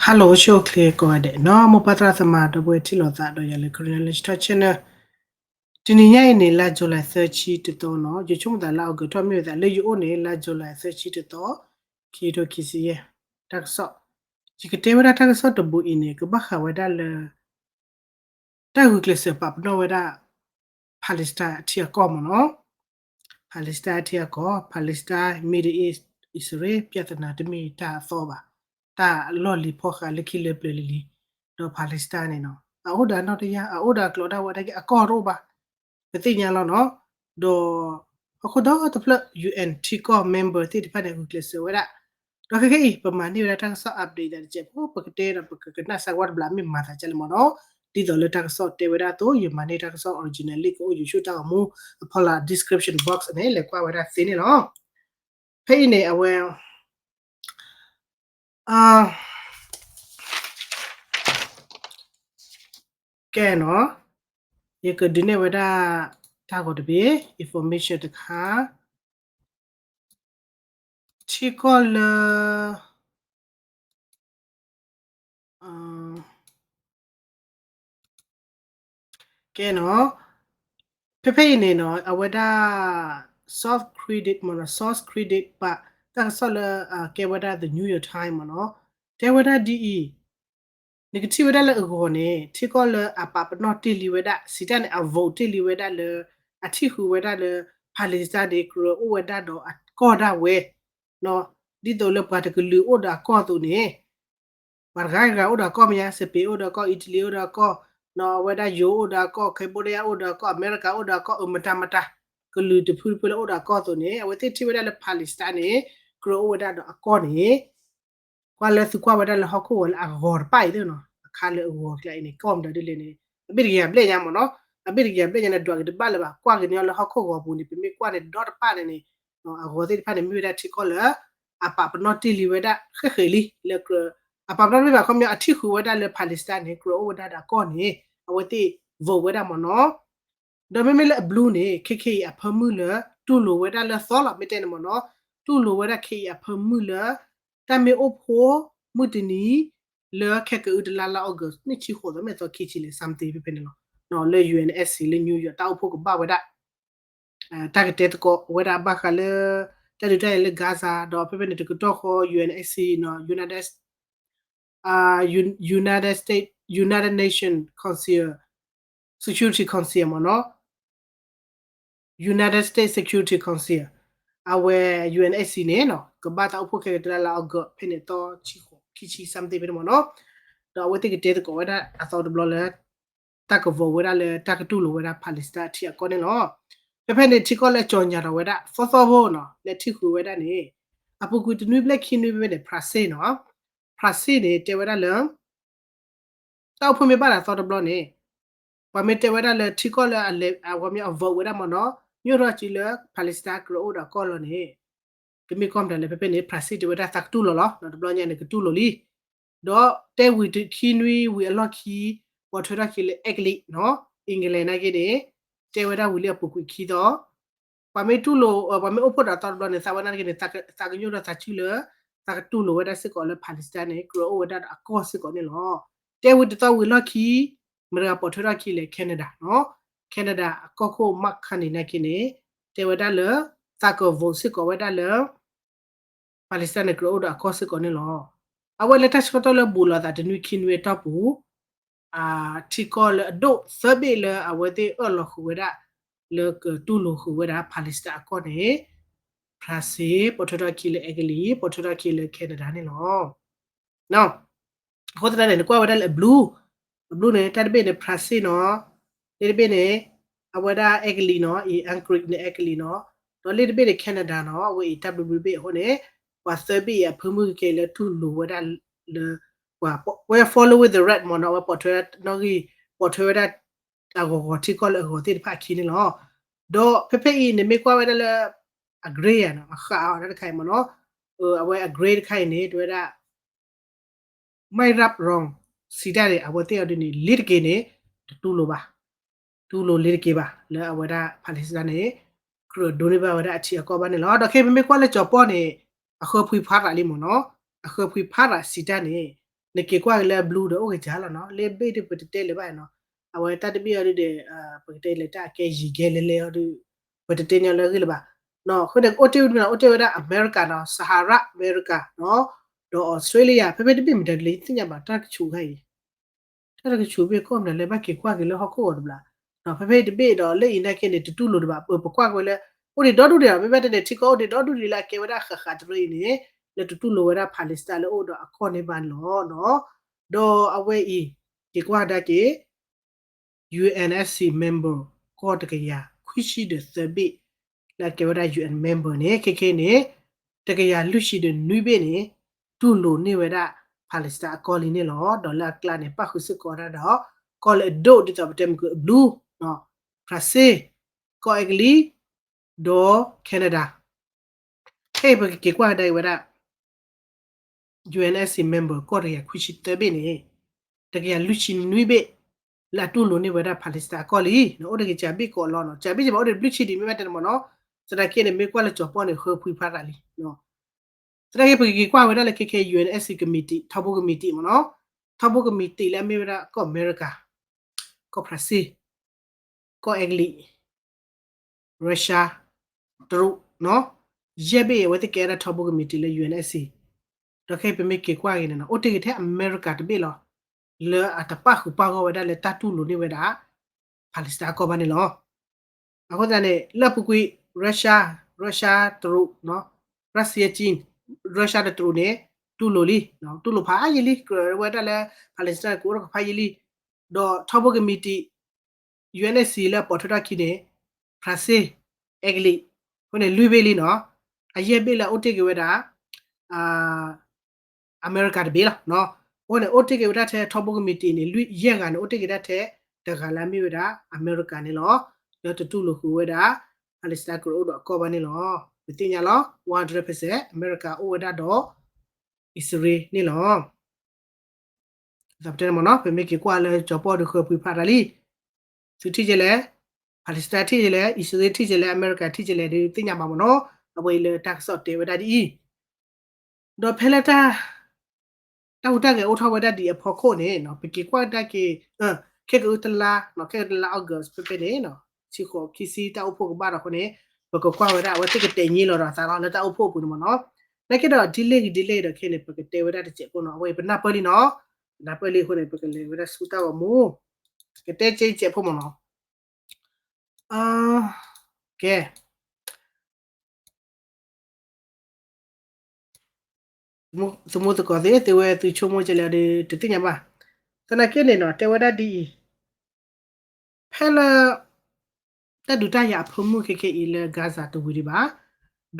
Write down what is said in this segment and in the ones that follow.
Hello ဆိၣ်ချ့ကိးဂၤဒဲးနီၤ မိၢ်ပၢ်သရၣ်သမါဒီပုၢ်ဝဲၢ်ထံၣ်လိာ်သးဒီးယၤလၢ Karen Knowledge Talk Channel တနံၤညါအံၤန့ၣ် လါ July သၢဆံတသီနီၤ ယဆိကမိၣ်သးလၢ August ထီၣ်မ့ၢ်ဝဲသးလၢယအိၣ်န့ၣ် လါ July သၢဆံတသီ ခံကထိခံဆံယဲၢ် တၢ်ကစီၣ် ယကတဲဝဲဒၣ်တၢ်ကစီၣ်တဘိအံၤန့ၣ် ကဘၣ်ဃးဝဲဒၣ်လၢ တၢ်ဂုာ်ကျဲးစၢးပာ်ပနီၣ်ဝဲဒၣ် Palestine အထံအကီၢ်မ့ၢ်နီၤ Palestine အထံအကီၢ် Palestine Middle East Israel ပြဿနာတမ့ၢ်တၢ်အသီဘၣ် တၢ်လီၢ်လံၤဖီဃးလၢခံလၢပျၢၤလံၤလံၤ ဒီး Palestine န့ၣ်နီၤ အအိၣ်ဒီးနီၣ်တယၢ် အအိၣ်ဒီးကျိးဒၣ်ဝဲဒၣ်က့ၤ အကီၢ်တအိၣ်ဘၣ် ပသ့ၣ်ညါလီၤနီၤ ဒီး ဟီၣ်ခိၣ်ဒီတဖျၢၣ် ယူၣ်အဲၣ် ထံကီၢ် member သ့ၣ်တဖၣ်န့ၣ် ဂုာ်ကျဲးစၢးဝဲဒၣ် ဒီးခဲခဲအံၤ ပမၤန့ၢ်ဝဲဒၣ်တၢ်ကစီၣ် update သးတစဲးဖိ ပကတဲဒီးပကကနၣ်စၢ်ကွၢ်တဘျီ မ့ၢ်မၤသးဒ်လဲၣ်မ့ၢ်နီၤ ဒ်သိးလၢတၢ်ကစီၣ်တဲဝဲဒၣ်အသိး ယမၤန့ၢ်တၢ်ကစီၣ် original link ကအိၣ် YouTube တၢ်ဂီၤမူအဖီလာ် description box န့ၣ် လဲၤကွၢ်ဝဲဒၣ်သ့န့ၣ်လီၤ ဖဲအံၤန့ၣ် အဝဲ ကဲနီၤ ယကဒုးနဲၣ်ဝဲဒၣ် တၢ်ဂီၤတဘ့ၣ် information တခါ ထံကီၢ်လၢ ကဲနီၤ ဖဲဖဲအံၤန့ၣ်နီၤ အဝဲဒၣ် source credit မ့ၢ်နီၤ source credit ပာ် တၢ်ကစီၣ်လၢ ကဲဝဲဒၣ် The New York Times မ့ၢ်နီၤ တဲဝဲဒၣ်ဒ်အံၤ နကထံၣ်ဝဲဒၣ်လၢအဂီၢ်န့ၣ် ထံကီၢ်လၢအပာ်ပနီၣ်တ့ၢ်လံဝဲဒၣ် စံးတၢ်န့ၣ် အ vote တ့ၢ်လံဝဲဒၣ်လၢ အထံၣ်ဃုာ်ဝဲဒၣ်လၢ Palestine န့ၣ် ကြၢးအိၣ်ဝဲဒၣ်ဒီးအကီၢ်ဒၣ်ဝဲ ဒ်သိးလၢပှၤတကလုာ်အိၣ်ဒီးအကီၢ်အသိးန့ၣ် ပှၤတဂၤဂၤအိၣ်ဒီးအကီၢ်မ့ၢ်ညါ Spain အိၣ်ဒီးအကီၢ် Italy အိၣ်ဒီးအကီၢ် အဝဲဒၣ်ယိၤအိၣ်ဒီးအကီၢ် Cambodia အိၣ်ဒီးအကီၢ် အမဲရကၤအိၣ်ဒီးအကီၢ် အမတၤမတၤ ကလုာ်တဖုတဖုလၢအိၣ်ဒီးအကီၢ်အသိးန့ၣ် အဝဲသ့ၣ်ထံၣ်ဝဲဒၣ်လၢ Palestine န့ၣ် ကြၢးအိၣ်ဝဲဒၣ်ဒီးအကီၢ်န့ၣ် ကွၢ်လၢသုကွၢ်ဝဲဒၣ်လၢဟီၣ်ခိၣ်ဂီၤလၢအဂီၤတဖၣ်အံၤသ့ၣ်နီၤ အခါလၢအဂီၤကျါအံၤန့ၣ် ကီၢ်မတၤဒ်လဲၣ်န့ၣ် အဘ့ၣ်တကယၤဘျဲၣ်ညါမ့ၢ်နီၤ အဘ့ၣ်တကယၤဘျဲၣ်ညါန့ၣ် ဒွးက့ၤတဘၣ်လၢၤဘၣ် ကွၢ်က့ၤန့ၢ်လၢဟီၣ်ခိၣ်ဂီၤပူၤန့ၣ် ပမ့ၢ်ကွၢ်န့ၣ်ဒီတဖၣ်န့ၣ်န့ၣ် အဂီၤသ့ၣ်တဖၣ်န့ၣ် မ့ၢ်ဝဲဒၣ်ထံကီၢ်လၢ အပာ်ပနီၣ်တ့ၢ်လံဝဲဒၣ် ဃဲးဃဲးလံ လၢကြၢး အပာ်ပနီၣ်တ့ၢ်ဘၣ်ခီပညီ အထံၣ်ဃုာ်ဝဲဒၣ်လၢ Palestine န့ၣ် ကြၢးအိၣ်ဝဲဒၣ်ဒီးအကီၢ်န့ၣ် အဝဲသ့ၣ် vote ဝဲဒၣ်မ့ၢ်နီၤ ဒီးမ့မ့ၢ်လၢအ blue န့ၣ် ခဲခဲအံၤအဖၢမုၢ်လၢ တူၢ်လိာ်ဝဲဒၣ်လၢသီလီၤ မ့ၢ်တဲန့ၣ်မ့ၢ်နီၤ တူၢ်လိာ်ဝဲဒၣ်ခဲအံၤအဖၢမုၢ်လၢ တၢ်မ့ၢ်အိၣ်ဖှိၣ်မုၢ်တနံၤ လၢခဲကအုတလါလါ August နံၣ်ဆံဃိးသီ မ့ၢ်သီခံဆံလဲၣ် something ဖဲဖဲန့ၣ်လီၤ လၢ ယူၣ်အဲၣ်အ့ၣ်စံၣ် လၢ New York တၢ်အိၣ်ဖှိၣ်ကဘၣ်ဝဲဒၣ် တၢ်ကတဲသကိးဝဲဒၣ်ဘၣ်ဃးလၢ တၢ်ဒုးတၢ်ယၤလၢ Gaza ဒီးဖဲဖဲန့ၣ်တကတီၢ်ဃီ ယူၣ်အဲၣ်အ့ၣ်စံၣ် United United States United Nation Council Security Council မ့ၢ်နီၤ United States Security Council အဝဲ ယူၣ်အဲၣ်အ့ၣ်စံၣ် န့ၣ်နီၤ ကဘၣ်တၢ်အိၣ်ဖှိၣ်ခဲကတလါလါ August ဖဲန့ၣ်သီဆံဃိး ခံဆံ something ဖဲန့ၣ်မ့ၢ်နီၤ ဒီးအဝဲသ့ၣ်ကတဲသကိးဝဲဒၣ်အသီတဘျီလၢ တၢ်က vote ဝဲဒၣ်လၢတၢ်ကတူၢ်လိာ်ဝဲဒၣ် Palestine အထံအကီၢ်န့ၣ်လီၤ. ဖဲဖဲန့ၣ်ထံကီၢ်လၢအကၠီၤညါထီၣ်ဝဲဒၣ် သီသီဖိနီၤ လဲၤထံၣ်ဃုာ်ဝဲဒၣ်န့ၣ် အပူၤကွံာ်တနွံဘျဲၣ်ခံနွံဖဲဖဲန့ၣ် France နီၤ France န့ၣ် တဲဝဲဒၣ်လၢ တၢ်အိၣ်ဖှိၣ်မ့ၢ်ဘၣ်တၢ်သီတဘျီန့ၣ် ပှၤမ့ၢ်တဲဝဲဒၣ်လၢထံကီၢ်လၢအလဲၤ အဝဲမ့ၢ်အ vote ဝဲဒၣ်မ့ၢ်နီၤ ညိၣ်ထီၣ်ကံလၢ Palestine ကြၢးအိၣ်ဒီးကီၢ်လီၤန့ၣ် ကမ့ၢ်ကီၢ်မတၤလဲၣ် ဖဲဖဲန့ၣ် France တဲဝဲဒၣ်သးကတူၢ်လိာ်လီၤ တဘျီညါန့ၣ် ကတူၢ်လိာ်လံ ဒီးတဲဝံၤခံနွံဝံၤအလီၢ်ခံ ပိာ်ထွဲထီၣ်ခံလၢ Italy နီၤ England နာ်က့န့ၣ် တဲဝဲဒၣ်ဝံၤလၢအပူၤကွံာ်ခံသီ ပှၤမ့ၢ်တူၢ်လိာ် ပှၤမ့ၢ်အိၣ်ဖှိၣ်ဒီးသီတဘျီန့ၣ် သးဝဲနာ်က့န့ၣ် သးကညိၣ်ထီၣ်သးစုလၢ သးကတူၢ်လိာ်ဝဲဒၣ်စ့ၢ်ကီးလၢ Palestine န့ၣ် ကြၢးအိၣ်ဝဲဒၣ်ဒီးအကီၢ်စ့ၢ်ကီးန့ၣ်လီၤ. တဲဝံၤတသီဝံၤအလီၢ်ခံ မတၤတဂၤပိာ်ထွဲထီၣ်ခံလဲၣ် Canada နီၤ Canada အကီၢ်ခိၣ် Mark Carney နာ်က့န့ၣ် တဲဝဲဒၣ်လၢ သးက vote စ့ၢ်ကီးဝဲဒၣ်လၢ Palestine န့ၣ် ကြၢးအိၣ်ဒီးအကီၢ်စ့ၢ်ကီးန့ၣ်လီၤ. အဝဲလၢတၢ်ဆၢကတီၢ်လၢဘူးလိာ်သးတနွံခံနွံအတီၢ်ပူၤ ထံကီၢ်လၢအဒိၣ်သၢဘ့ၣ်လၢအဝဲသ့ၣ်အၢၣ်လီၤဃုာ်ဝဲဒၣ် လၢကတူၢ်လိာ်ဃုာ်ဝဲဒၣ် Palestine အကီၢ်န့ၣ် France ပိာ်ထွဲထီၣ်ခံလၢ Italy ပိာ်ထွဲထီၣ်ခံလၢ Canada န့ၣ်လီၤ. အဃိသတးန့ၣ် နကွၢ်ဝဲဒၣ်လၢအ blue အ blue န့ၣ် တၢ်တဘ့ၣ်န့ၣ် France နီၤ လ့ၣ်တဘ့ၣ်န့ၣ် အဝဲဒၣ် Italy နီၤ အံၤ Hungary န့ၣ် Italy နီၤ ဒီးလ့ၣ်တဘ့ၣ်န့ၣ် Canada နီၤ အဝဲအံၤတၢ် blue blue တဘ့ၣ်အဃိန့ၣ် ပှၤသၢဘ့ၣ်အံၤအဖၢမုၢ်ကကဲလၢတူၢ်လိာ်ဝဲဒၣ်လၢ ပှၤ ဝဲ follow with the red မ့ၢ်နီၤ အဝဲပိာ်ထွဲနီၣ်ဂံၢ် ပိာ်ထွဲဝဲဒၣ် အဂီၤဂီၤထံကီၢ်လၢအဂီၤသ့ၣ်တဖၣ်အခံန့ၣ်လီၤ. ဒီးဖဲဖဲအံၤန့ၣ်မ့ၢ်ကွၢ်ဝဲဒၣ်လၢ အ grey နီၤ အဃးအီၤတၢ်တခါအံၤမ့ၢ်နီၤ အဝဲအ grey တခါအံၤန့ၣ် တဲဝဲဒၣ် ไม่รับรอง စံးတၢ်န့ၣ် အဝဲသ့ၣ်အီၤဒ်န့ၣ် လ့ၣ်တက့ၤန့ၣ် တတူၢ်လိာ်ဘၣ် တူၢ်လိာ်လ့ၣ်တက့ၤဘၣ် လၢအဝဲဒၣ် Palestine န့ၣ် ကြၢးဒိးန့ၢ်ဘၣ်ဝဲဒၣ်အထံအကီၢ်ဘၣ်န့ၣ်လီၤ. ဒီးခဲအံၤပမ့ၢ်ကွၢ်လၢကၠီၤပီၣ်န့ၣ် အဃၢဖှံဖးရးလံမ့ၢ်နီၤ အဃၢဖှံဖးရးစံးတၢ်န့ၣ် နက့ၤကွၢ်က့ၤလၢအဘျုးဒီးအိၣ်က့ၤကၢ်လီၤနီၤ, လၢဘ့ၣ်ဒုးပတတဲလၢၤဘၣ်နီၤ, အဝဲတၢ်တဘ့ၣ်အီၤဒုးဒီး ပကတဲလၢတၢ်အကဲယံၤကဲလဲလဲအီၤဒုး ပတတဲညီလၢအဂ့ၢ်လၢၤဘၣ်နီၤ, အဃိန့ၣ်အိၣ်တ့ၢ်ဝဲဒၣ် အိၣ်တ့ၢ်ဝဲဒၣ်အမဲရကၤနီၤ, စဟၤရၣ်အမဲရကၤနီၤ, ဒီးအီစထြ့လယါ ဖဲဖဲတဘ့ၣ်မတၤဒ်လဲၣ်ယသ့ၣ်ညါဘၣ် တၢ်တကဆူးခါအံၤ တၢ်တကဆူးဘ့ၣ်ကီၢ်မနုၤလၢဘၣ်က့ၤကွၢ်က့ၤလၢဟီၣ်ခိၣ်ဂီၤတဘျီ, ဖဲဖဲတဘ့ၣ်ဒီးလၢအံၤနာ်က့န့ၣ် တတူၢ်လိာ်ဒံးဘၣ်, ပကွၢ်က့ၤဝဲလၢ အိၣ်ဒံးဒီဒူၣ်ဒံးလီၤ, မ့မ့ၢ်တဲန့ၣ် ထံကီၢ်အိၣ်ဒံးဒီဒူၣ်ဒံးလၢအကဲဝဲဒၣ်ဃးဃးတရၢအံၤန့ၣ် လၢတတူၢ်လိာ်ဝဲဒၣ် Palestine လၢအအိၣ်ဒီးအကီၢ်န့ၣ်ဘၣ်န့ၣ်လီၤနီၤ, ဒီးအဝဲအံၤ က့ၤကွၢ်ကဒါက့ၤ ယူၣ်အၣ်အၣ် member ကီၢ်တကယၤခွံဆံဒီးသၢဘ့ၣ် လၢအကဲဝဲဒၣ် ယူၣ်အၣ် member န့ၣ် ခဲခဲန့ၣ် တကယၤလွံၢ်ဆံဒီးနွံဘ့ၣ်န့ၣ် တူၢ်လိာ်န့ၢ်ဝဲဒၣ် Palestine အကီၢ်လံန့ၣ်လီၤ. ဒီးလၢအကျါန့ၣ် ပၣ်ဃုာ်စ့ၢ်ကီးဝဲဒၣ်ဒီး ကီၢ်လၢအဒိၣ်ဒ်သိးပတဲမုၢ်က အဘျုး ဖရၣ်စ့ၣ်, ကီၢ်အဲကလံး, ဒီး Canada, ခဲအံၤပကက့ၤကွၢ်ကဒါက့ၤဝဲဒၣ် ယူၣ်အၣ်အၣ် member ကီၢ်တကယၤခွံဆံသၢဘ့ၣ်န့ၣ် တကယၤလွံၢ်ဆံနွံဘ့ၣ် လၢအတူၢ်လိာ်န့ၢ်ဝဲဒၣ် Palestine အကီၢ်လံ, အိၣ်တကယၤဘ့ၣ်ကီးလီၤနီၤ, ကယၤဘ့ၣ်ကဘၣ်အိၣ်ဒီးဘျုးဆံဒံး မ့ၢ်ဘၣ်တဲန့ၣ်မ့ၢ်နီၤ, သနာ်က့န့ၣ် မ့ၢ်ကွၢ်လၢကၠီၤပီၣ်န့ၣ် ဃၢဖှံဖးရၤလံ သနာ်က့ ပကက့ၤကွၢ်ဝဲဒၣ်လၢခဲခဲ ယူၣ်အၣ်အၣ် committee ထီဘိ committee မ့ၢ်နီၤ, ထီဘိ committee လၢအမ့ၢ်ဝဲဒၣ်ကီၢ်အမဲရကၤ, ကီၢ်ဖရၣ်စ့ၣ်, ကီၢ်အဲကလံး, Russia, တရူးနီၤ, ယဲၢ်ဘ့ၣ်အံၤ အဝဲသ့ၣ်ကဲဝဲဒၣ်ထီဘိ committee လၢ ယူၣ်အၣ်အၣ်, ဒီးခဲအံၤပမ့ၢ်က့ၤကွၢ်က့ၤန့ၣ်နီၤ အိၣ်တ့ၢ်က့ၤထဲအမဲရကၤတဘ့ၣ်လီၤ, လၢအတပၣ်ဃုာ်ပၣ်ဂီၢ်ဝဲဒၣ်လၢတၢ်တူၢ်လိာ်န့ၢ်ဝဲဒၣ် Palestine အကီၢ်ဘၣ်န့ၣ်လီၤ. အဃိသတးန့ၣ် လၢအပူၤကွံာ် Russia, Russia တရူးနီၤ, Russia ကၠံ, Russia ဒီးတရူးန့ၣ် တူၢ်လိာ်လံ, တူၢ်လိာ်ဖးယံာ်လံ, ကြၢးဝဲဒၣ်လၢ Palestine ကအိၣ်ထီၣ်ကဖးယံာ်လံ, ဒီးထီဘိ committee, ယူၣ်အၣ်အၣ် လၢအပိာ်ထွဲထီၣ်ခံန့ၣ် ဖရၣ်စ့ၣ်, အဲကလံး, အဃိန့ၣ် လွံၢ်ဘ့ၣ်လံနီၤ, အယဲၢ်ဘ့ၣ်လၢအအိၣ်တ့ၢ်က့ၤဝဲဒၣ် အမဲရကၤတဘ့ၣ်လီၤ. အဃိန့ၣ် အိၣ်တ့ၢ်က့ၤဝဲဒၣ်ထဲထီဘိ committee န့ၣ် လွံၢ်ယဲၢ်ဂၤန့ၣ် အိၣ်တ့ၢ်က့ၤဒၣ်ထဲတဂၤလၢအမ့ၢ်ဝဲဒၣ်အမဲရကၤန့ၣ်လီၤ. လၢတတူၢ်လိာ်ဃုာ်ဝဲဒၣ် Palestine ကရၢအိၣ်ဒီးအကီၢ်ဘၣ်န့ၣ်လီၤ. ပသ့ၣ်ညါလီၤ one hundred percent အမဲရကၤအိၣ်ဝဲဒၣ်ဒီး အံၣ်စရ့လးန့ၣ်လီၤ. သးပတဲန့ၣ်မ့ၢ်နီၤ ပမ့ၢ်က့ၤကွၢ်လၢကၠီၤပီၣ်ဒီးဃၢဖှံဖးရၤလံ, သုထံၣ်ကလဲၣ်, Palestine ထံၣ်ကလဲၣ်, အံၣ်စရ့လးထံၣ်ကလဲၣ်, အမဲရကၤထံၣ်ကလဲၣ်ဒီးသ့ၣ်ညါဘၣ်မ့ၢ်နီၤ. အဝဲအံၤလၢတၢ်ကစီၣ်တဲဝဲဒၣ်ဒ်အံၤ, ဒီးဖဲလၢတၢ် တၢ်ဟူးတၢ်ဂဲၤအိၣ်ထီၣ်ဝဲဒၣ်ဒ်အံၤအဖီခိၣ်န့ၣ် ပက့ၤကွၢ်ကဒါက့ၤ ခဲကအုတလါ, ခဲကအုတလါ August ဖဲဖဲန့ၣ် ဆံဃိး ခံဆံတၢ်အိၣ်ဖှိၣ်ကဘၣ်ဒီးအဃိန့ၣ် ပကကွၢ်ဝဲဒၣ် အဝဲသ့ၣ်ကတဲာ်ညါလီၤဒီးအသးလီၤ လၢတၢ်အိၣ်ဖှိၣ်အပူၤန့ၣ်မ့ၢ်နီၤ. နာ်က့ဒီးဒ်လဲၣ်ဂ့ၤဒ်လဲၣ်ဂ့ၤဒီးခဲန့ၣ် ပကတဲဝဲဒၣ်တစဲးဖိနီၤ, အဝဲပနၢ်ပၢၢ်လံနီၤ, ပနၢ်ပၢၢ်လံအဃိန့ၣ် ပကလဲၤဝဲဒၣ်ဆူတၢ်ဂီၤမူ, ကတဲကဲအံၤစဲးဖိမ့ၢ်နီၤ. ကဲ သမူသကိးသ့ၣ် သုဝဲသုဆိကမိၣ်ကလဲၣ်ဒီးတသ့ၣ်ညါဘၣ်. သနာ်က့န့ၣ်နီၤ တဲဝဲဒၣ်ဒ်အံၤ, ဖဲလၢ တၢ်ဒုးတၢ်ယၤအဖၢမုၢ်ခဲခဲအံၤလၢ Gaza တဝံၤဒံးဘၣ်,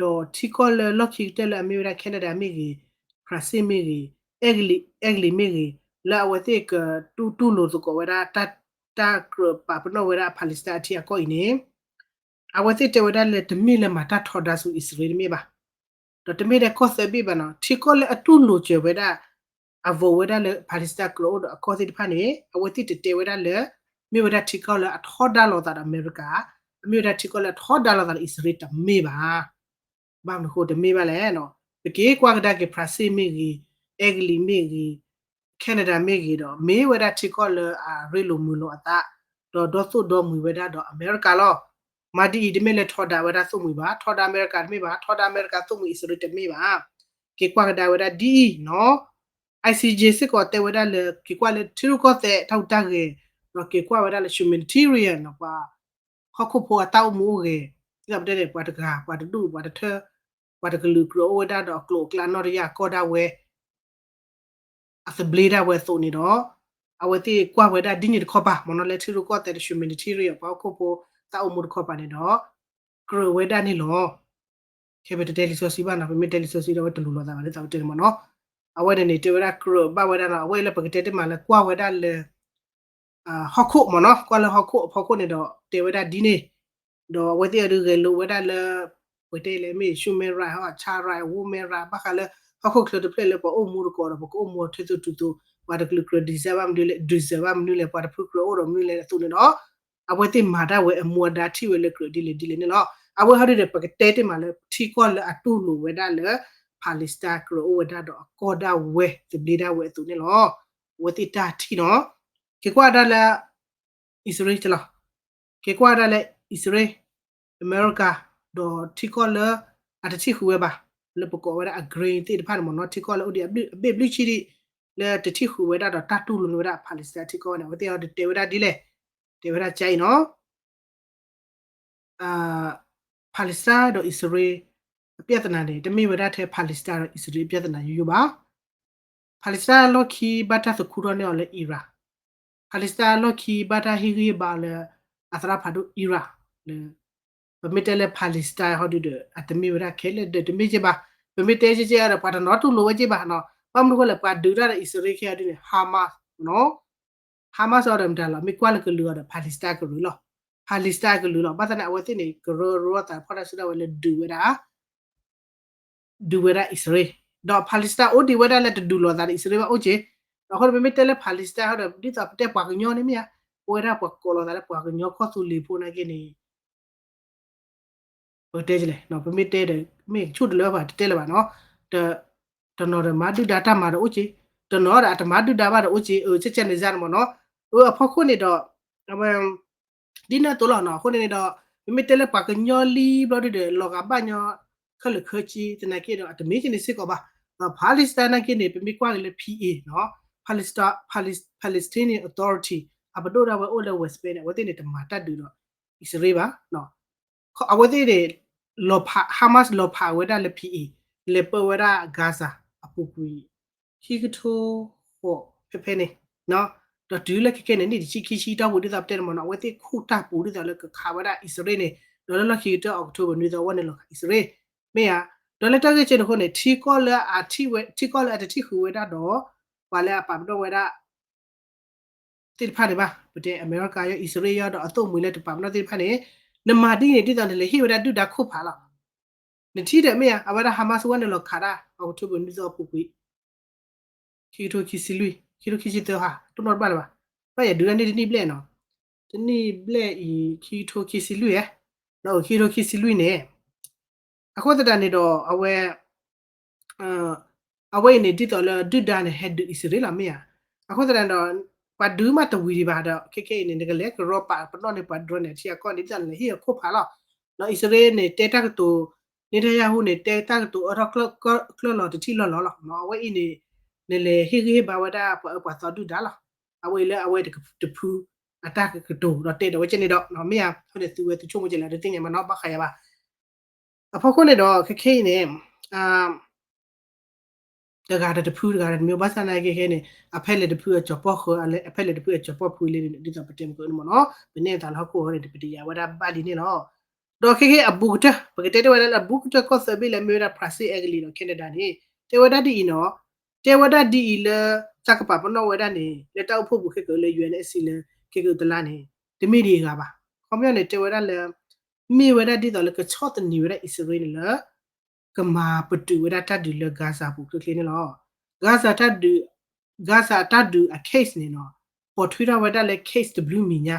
ဒီးထံကီၢ်လၢလီၢ်ခံကတၢၢ်လၢအမ့ၢ်ဝဲဒၣ် Canada မ့ၢ်ဂ့ၤ, ဖရၣ်စ့ၣ်မ့ၢ်ဂ့ၤ, အဲကလံးမ့ၢ်ဂ့ၤ, လၢအဝဲသ့ၣ်ကတူၢ်လိာ်သကိးဝဲဒၣ် တၢ်ကြၢးပာ်ပနီၣ်ဝဲဒၣ် Palestine အထံအကီၢ်အံၤန့ၣ် အဝဲသ့ၣ်တဲဝဲဒၣ်လၢတမ့ၢ်လၢမၤတၢ်ထီဒါဆူအံၣ်စရ့လးတမ့ၢ်ဘၣ်, ဒီးတမ့ၢ်ထဲကီၢ်သၢဘ့ၣ်ဘၣ်နီၤ, ထံကီၢ်လၢအတူၢ်လိာ်စၢၤဝဲဒၣ် အvoteဝဲဒၣ်လၢ Palestine ကြၢးအိၣ်ဒီးအကီၢ်သ့ၣ်တဖၣ်န့ၣ် အဝဲသ့ၣ်တတဲဝဲဒၣ်လၢ မ့ၢ်ဝဲဒၣ်ထံကီၢ်လၢအထီဒါလိာ်သးဒီးအမဲရကၤ, အမ့ၢ်ဝဲဒၣ်ထံကီၢ်လၢအထီဒါလိာ်သးဒီးအံၣ်စရ့လးတမ့ၢ်ဘၣ်. ဘၣ်မနုၤအဃိတမ့ၢ်ဘၣ်လဲၣ်, ပက့ၤကွၢ်ကဒါက့ၤ ဖရၣ်စ့ၣ်မ့ၢ်ဂ့ၤ, အဲကလံးမ့ၢ်ဂ့ၤ, Canada မ့ၢ်ဂ့ၤဒီး မ့ၢ်ဝဲဒၣ်ထံကီၢ်လၢအရ့လိာ်မုာ်လိာ်အသး, ဒီးဒီသိၣ်ဒီမှံၤဝဲဒၣ်ဒီးအမဲရကၤလီၤ. မၤဒ်အံၤတမ့ၢ်လၢထီဒါဝဲဒၣ်သိၣ်မှံၤဘၣ်, ထီဒါအမဲရကၤတမ့ၢ်ဘၣ်, ထီဒါအမဲရကၤသိၣ်မှံၤအံၣ်စရ့လးတမ့ၢ်ဘၣ်. က့ၤကွၢ်ကဒါဝဲဒၣ်ဒ်အံၤနီၤ, ICJ စ့ၢ်ကီးတဲဝဲဒၣ်လၢ က့ၤကွၢ်လၢထံရူၢ်ကီၢ်သဲးတၢ်ဟူးတၢ်ဂဲၤ, ဒီးက့ၤကွၢ်ဝဲဒၣ်လၢ humanitarian ပှၤ ဟီၣ်ခိၣ်ဖိအတၢ်အိၣ်မူအိၣ်ဂဲၤ, ဒ်သိးပတဲန့ၣ် ပှၤတဂၤ ပှၤတဒူၣ် ပှၤတထၢ ပှၤတကလုာ်ကြၢးအိၣ်ဝဲဒၣ်ဒီးအကျိၤအကျဲနီၢ်တယၢ်ကီၢ်ဒၣ်ဝဲ အသဘျ့ဒၣ်ဝဲအသိးန့ၣ်ဒီး အဝဲသ့ၣ်ကွၢ်ဝဲဒၣ်ဒ်န့ၣ်တခီပၤ မ့ၢ်နီၤ လၢထံရူၢ်ကီၢ်သဲးဒီး humanitarian ပှၤဟီၣ်ခိၣ်ဖိတၢ်အိၣ်မူတခီပၤန့ၣ်ဒီး ကြၢးဝဲဒၣ်န့ၣ်လီၤ. ခဲပတတဲလံာ်စီဆှံဘၣ်နီၤ, ပမ့ၢ်တဲလံာ်စီဆှံဒီးအဝဲတလူၤလိာ်သးဘၣ် ဒ်သိးပတဲန့ၣ်မ့ၢ်နီၤ. အဝဲန့ၣ်န့ၣ် တဲဝဲဒၣ်ကြၢးဘၣ်ဝဲဒၣ်နီၤ, အဝဲလၢပကတဲတ့ၢ်မးလၢကွၢ်ဝဲဒၣ်လၢ ဟီၣ်ခိၣ်မ့ၢ်နီၤ, ကွၢ်လၢဟီၣ်ခိၣ်အဖီခိၣ်န့ၣ်ဒီး တဲဝဲဒၣ်ဒ်န့ၣ်, ဒီးအဝဲသ့ၣ်အဒုးဂဲၤလိာ်ဝဲဒၣ်လၢ ပတဲလၢမ့ၢ် human right ဟီ child right, woman right ဘၣ်ဃးလၢ ဟီၣ်ခိၣ်ချၢတဖျၢၣ်လၢပှၤအိၣ်မူတကိးဒီး ပကအိၣ်မူအီၤထၢသိးတုၤသိး, ပှၤတကလုာ်ကြၢး deserve ဘၣ်မနုၤလဲၣ်, deserve ဘၣ်မနုၤလဲၣ်, ပှၤတဖုကြၢးအိၣ်ဒီးမနုၤလဲၣ်အသိးန့ၣ်ဒီး အဝဲသ့ၣ်မၤတၢ်ဝဲအမူအဒါထံၣ်ဝဲလၢကြၢးဒ်လဲၣ်ဒ်လဲၣ်န့ၣ်လီၤ. အဝဲဟီဒုဒီး ပကတဲတ့ၢ်မးလၢထံကီၢ်လၢအတူၢ်လိာ်ဝဲဒၣ်လၢ Palestine Palestine ကရၢၢ်အိၣ်ဝဲဒၣ်ဒီးအကီၢ်ဒၣ်ဝဲ သဘျ့ဒၣ်ဝဲအသိးန့ၣ်လီၤ. အဝဲသ့ၣ်တၢ်ထံၣ်နီၤ, က့ၤကွၢ်ဒၣ်လၢ အံၣ်စရ့လးလီၤ. က့ၤကွၢ်ဒၣ်လၢအံၣ်စရ့လး, အမဲရကၤ, ဒီးထံကီၢ်လၢအတထံၣ်ဃုာ်ဝဲဘၣ်, လၢပကိးဝဲဒၣ်အ green သ့ၣ်တဖၣ်န့ၣ်မ့ၢ်နီၤ, ထံကီၢ်လၢအိၣ်ဒံးအဘ့ၣ်ဘျုးဆံဒံး လၢတထံၣ်ဃုာ်ဝဲဒၣ်ဒီးတၢ်တူၢ်လိာ်န့ၢ်ဝဲဒၣ် Palestine ထံကီၢ်ဝဲန့ၣ် အဝဲသ့ၣ်အီၤဒီးတဲဝဲဒၣ်ဒ်လဲၣ်, တဲဝဲဒၣ်ကအံၤနီၤ Palestine ဒီးအံၣ်စရ့လး အပြဿနာန့ၣ် တမ့ၢ်ဝဲဒၣ်ထဲ Palestine ဒီးအံၣ်စရ့လးအပြဿနာယိယိဘၣ်. Palestine အလီၢ်ခံဘၣ်တၢ်သခူထီၣ်န့ၢ်အီၤလၢ Iran, Palestine အလီၢ်ခံဘၣ်တၢ်ဟ့ၣ်ဂံၢ်ဟ့ၣ်ဘါအီၤလၢ အသရၣ်ဖးဒိၣ် Iran လၢ ပမ့ၢ်တဲလၢ Palestine ဟီဒုဒီး အတမ့ၢ်ဝဲဒၣ်ခဲလၢာ်ဒီးတမ့ၢ်က့ဘၣ်, ပမ့ၢ်တဲက့က့ဒီး ပှၤတနီၤတူၢ်လိာ်ဝဲက့ဘၣ်နီၤ, ဘၣ်မနုၤဃိလဲၣ် ပှၤဒုးတၢ်ဒီးအံၣ်စရ့လးခဲအံၤဒ်န့ၣ် Hamas နီၤ Hamas အီၤဒီးမတၤလီၤ မ့ၢ်ကွၢ်လၢကလုာ်အီၤဒီး Palestine ကလုာ်လီၤ, Palestine ကလုာ်လီၤ, ဘၣ်ဆၣ်န့ၣ် အဝဲသ့ၣ်န့ၣ် ကရၢကရိသးဖီၣ်တၢ်စုဒၣ်ဝဲလၢဒုးဝဲဒၣ် ဒုးဝဲဒၣ်အံၣ်စရ့လး, ဒီး Palestine အိၣ်ဒံးဝဲဒၣ်လၢတဒုးလိာ်သးဒီးအံၣ်စရ့လးဘၣ်အိၣ်က့, ဒီးအဃိန့ၣ် ပမ့ၢ်တဲလၢ Palestine ဟီဒီး ဒ်သိးပတဲပှၤကညီန့ၣ်မ့ၢ်ဧါ, ပဝဲဒၣ်ပှၤကိးလိာ်သးလၢပှၤကညီကီၢ်သူလ့ၤဖိနာ်က့န့ၣ် ပကတဲလဲၣ်, ပမ့ၢ်တဲဒီး မ့ၢ်ကဆိၣ်တလၢဘၣ် တတဲလၢၤဘၣ်နီၤ, တနီၤဒီးမၤဒုၣ်ဒါတၢ်မၤဒီးအိၣ်က့, တနီၤဒီးအတမၤဒုၣ်ဒါဘၣ်ဒီးအိၣ်က့, အၢ ကဲကဲန့ၣ်စၢ်န့ၣ်မ့ၢ်နီၤ, အၢ အဖီခိၣ်န့ၣ်ဒီး အဝဲ ဒ်န့ၣ်အသိးလီၤနီၤ, အဃိန့ၣ်န့ၣ်ဒီး ပမ့ၢ်တဲလၢပှၤကညီလံဘျီဒုဒီး လီၤဂာ်ဘၣ်ညီ ခဲလၢာ်ခဲဆ့သနာ်က့ဒီး အတမ့ၢ်ကန့ၣ်စ့ၢ်ကီးဘၣ်, Palestine နာ်က့န့ၣ် ပမ့ၢ်ကွၢ်က့ၤလၢ P A နီၤ, Palestine Palestinian Authority အပဒိၣ်ဒၣ်ဝဲအိၣ်လၢ West Bank န့ၣ် အဝဲသ့ၣ်န့ၣ် တမၤတၢ်ဒုးဒီးအံၣ်စရ့လးဘၣ်, အဝဲသ့ၣ်န့ၣ် လီၤဖး Hamas လီၤဖးဝဲဒၣ်လၢ P A လဲၤပၢဝဲဒၣ် Gaza အပူၤကွံာ် ခံကထိဃိးဖဲဖဲန့ၣ်, ဒီးတုၤလၢခဲခဲန့ၣ် နံၣ်တဆံခံဆံတီၢ်ပူၤဒ်သိးပတဲန့ၣ်မ့ၢ်နီၤ, အဝဲသ့ၣ်ခိၣ်တၢ်ပူၤဒ်သိးလၢကခးဝဲဒၣ်အံၣ်စရ့လးန့ၣ်, ဒီးလၢလီၢ်ခံကတၢၢ် October နွံသီဝဲန့ၣ် လီၤခးအံၣ်စရ့လး, မ့ၢ်ဧါ, ဒီးလၢတၢ်ဂ့ၢ်ကဲန့ၣ်အဃိန့ၣ် ထံကီၢ်လၢအထံၣ်ဝဲ ထံကီၢ်လၢအတထံၣ်ဃုာ်ဝဲဒၣ်ဒီး ပှၤလၢအပာ်ပနီၣ်ဝဲဒၣ် သ့ၣ်တဖၣ်န့ၣ်ဘၣ်, ပတဲအမဲရကၤယီၤ အံၣ်စရ့လးယီၤ ဒီးအသိၣ်မှံၤလၢတပာ်ပနီၣ်သ့ၣ်တဖၣ်န့ၣ်, နမၤဒ်န့ၣ် ဒ်သိးနလဲၤဟ့ၣ်ဝဲဒၣ်ဒုၣ်ဒါခိၣ်ဖးလီၤ. နထံၣ်ဒီးမ့ၢ်ဧါ, အဝဲဒၣ် Hamas ဝဲန့ၣ်လီၤခးဒၣ် October နွံသီအပူၤကွံာ် ခံကထိခံဆံလွံၢ်, ခံကထိခံဆံသၢဟါ, တနီၣ်တဘၣ်လၢၤဘၣ်, ဘၣ်ယၤဒုးဒၣ်န့ၣ်တနံၣ်ဘျဲၣ်နီၤ, တနံၣ်ဘျဲၣ်အံၤ ခံကထိခံဆံလွံၢ်ဧါ, ဒီးခံကထိခံဆံလွံၢ်န့ၣ် အဃိသတးန့ၣ်ဒီး အဝဲ အဝဲအံၤန့ၣ် ဒ်သိးလၢဒုၣ်ဒါန့ၣ် ဟဲဒုးအံၣ်စရ့လးလီၤ မ့ၢ်ဧါ, အဃိသတးန့ၣ်ဒီး ပှၤဒုးမးတဝံၤဒံးဘၣ်ဒီး ခဲခဲအံၤန့ၣ် နကလဲၤကရီပာ်ပနီၣ်န့ၢ်ပှၤ drone န့ၣ် ထံအကီၢ်န့ၣ် ဒ်သိးနလဲၤဟ့ၣ်အခိၣ်ဖးလီၤ. ဒီးအံၣ်စရ့လးန့ၣ် တဲတၢ်ကတိၤ Netanyahu န့ၣ် တဲတၢ်ကတိၤအၢထီၣ်ကျၢၢ်လီၤတထံၣ်လီၢ်လီၤလီၤ. အဝဲအံၤန့ၣ် နလဲၤဟ့ၣ်ဂံၢ်ဟ့ၣ်ဘါဝဲဒၣ်ပှၤအၢပှၤသီဒုၣ်ဒါလီၤ. အဝဲအံၤလၢအဝဲတဖုအတၢ်ကတိၤဒီးတဲဒီးဝဲကဲန့ၣ်ဒီး မ့ၢ်ဧါ အဃိန့ၣ် သုဝဲသုဆိကမိၣ်ကဲလဲၣ် တသ့ၣ်ညါဘၣ်နီၤ ဘၣ်ဃးယၤဘၣ်. အဖီခိၣ်န့ၣ်ဒီး ခဲခဲအံၤန့ၣ် တဂၤဒီးတဖု တဂၤဒီးတမံၤ ဘၣ်ဆၣ်သနာ်က့ခဲန့ၣ် အဖဲလဲၣ်တဖုအကၠီၤပီၣ်ဃၢၤ အဖဲလဲၣ်တဖုအကၠီၤပီၣ်ဖုလံန့ၣ် ဒ်သိးပတဲမ့ၢ်ကန့ၣ်မ့ၢ်နီၤ ပနဲၣ်အသးလၢဟီၣ်ခိၣ်အဃိန့ၣ် ပတယာ်ဝဲဒၣ်ဘၣ်လံန့ၣ်လီၤ. ဒီးခဲခဲအံၤအဘူးကတၢၢ် ပကတဲတဲဝဲဒၣ်လၢအဘူးကတၢၢ်ကီၢ်သၢဘ့ၣ်လၢအမ့ၢ်ဝဲဒၣ် France အဲကလံးဒီး Canada န့ၣ် တဲဝဲဒၣ်ဒ်အံၤနီၤ တဲဝဲဒၣ်ဒ်အံၤလၢ တၢ်ကပာ်ပနီၣ်ဝဲဒၣ်န့ၣ် လၢတၢ်အိၣ်ဖှိၣ်ပူၤခဲကလၢ ယူၢ်အၣ်အ့ၣ်အ့ၣ်လၢ ခဲကအုးတလါန့ၣ် တမ့ၢ်ဒံးအဂၤဘၣ်. ခီပညီန့ၣ် တဲဝဲဒၣ်လၢ မ့ၢ်ဝဲဒၣ်ဒ်သိးလၢကဆီၣ်သနံးဝဲဒၣ်အံၣ်စရ့လးန့ၣ်လၢ ကမၤပတုာ်ဝဲဒၣ်တၢ်ဒုးလၢ Gaza ပူၤချ့ချ့န့ၣ်လီၤ. Gaza တၢ်ဒုး Gaza တၢ်ဒုးအ case န့ၣ်နီၤ ပိာ်ထွဲထီၣ်ဝဲဒၣ်လၢ case တဘျုးမံၤညါ